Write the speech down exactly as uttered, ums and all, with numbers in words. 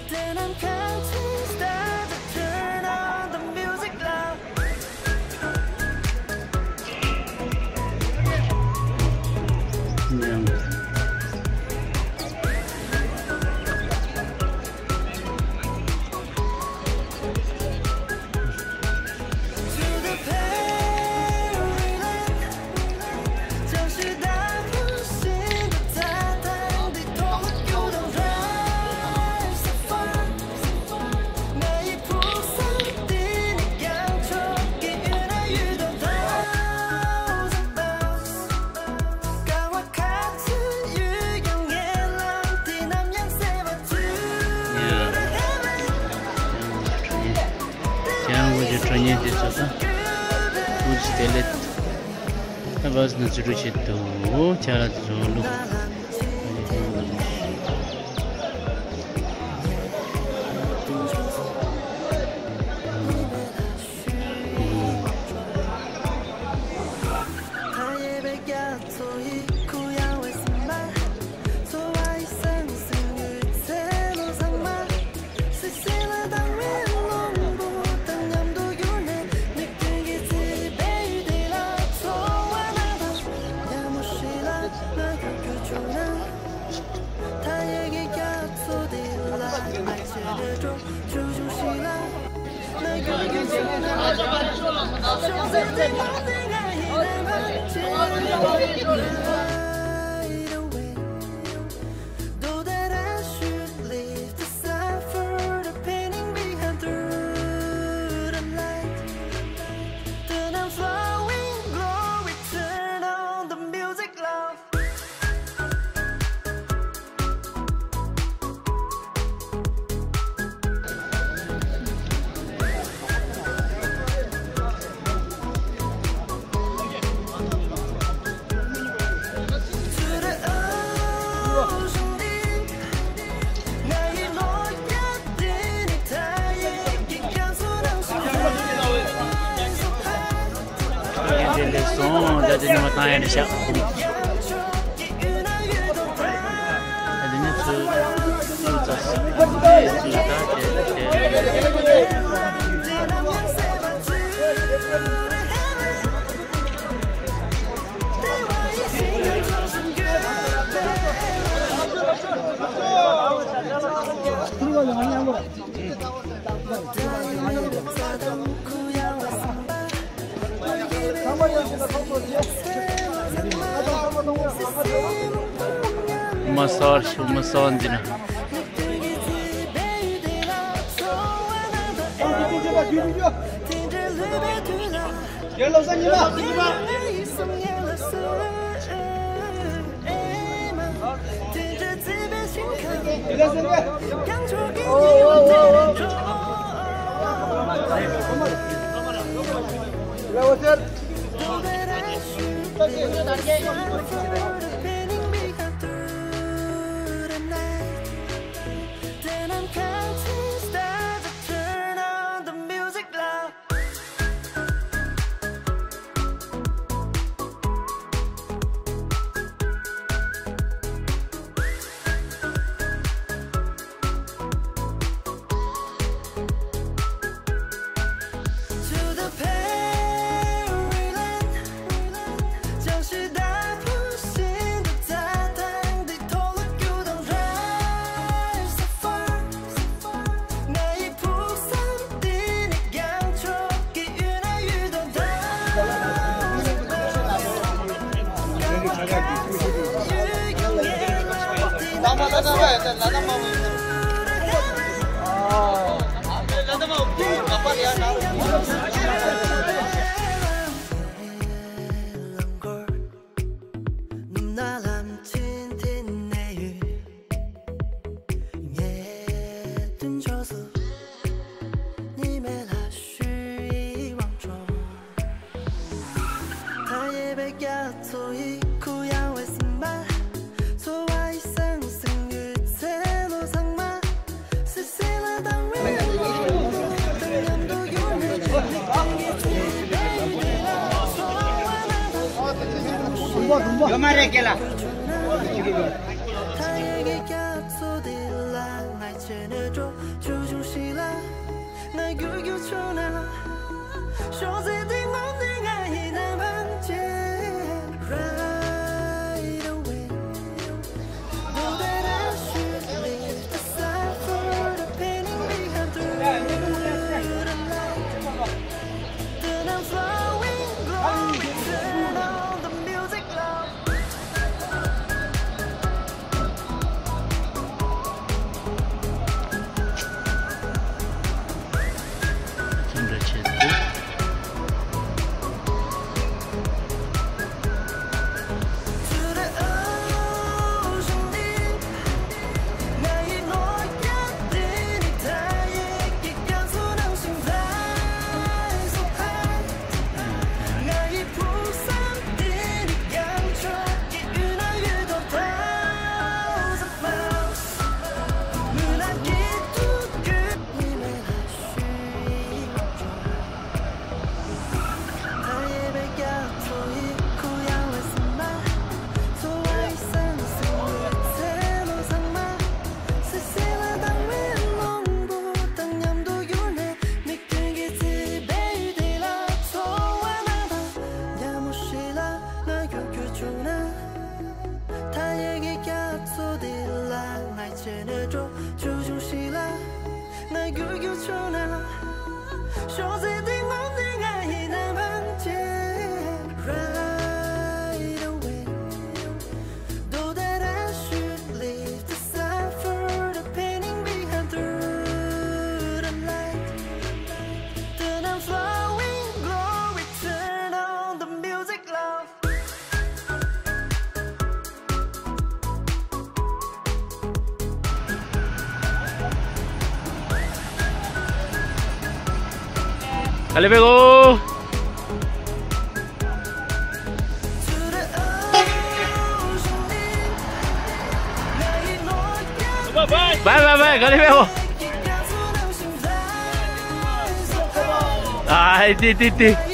Then I'm counting stars to turn on the music loud. ཁྱེད་རང་ཚོ་གི་ཁྲོ་གཉེར་དེ་ཚོ་དང་། ཨུ་ཅི་དེ་ལེ། ད་བས་ན་ཚུ་རུ་ཆེད་དུ་ཁྱེད་རང་ཚོ་ལུག་ལེགས་སོང་། ད་དེ་ནས་མ་བཏང་ཡ་ནས་བཞག་ད་དེ་ནས་ཚུར་ཚུར་ཚ་ཚུར་ད་དེ་དེ། མ་སར་ཤུ་མ་སར་འདི་ན། རྒན་ལགས་སོ་ཉི་མ། ཉི་མ། Then I'm counting stars to turn on the music loud. ཡོད་མ་རེད་ཀྱེ་ལ། ག་ལེ་བེ་གོ། བའི་བའི་བའི་ག་ལེ་བེ་གོ། ཨ་ཏི་ཏི་ཏི།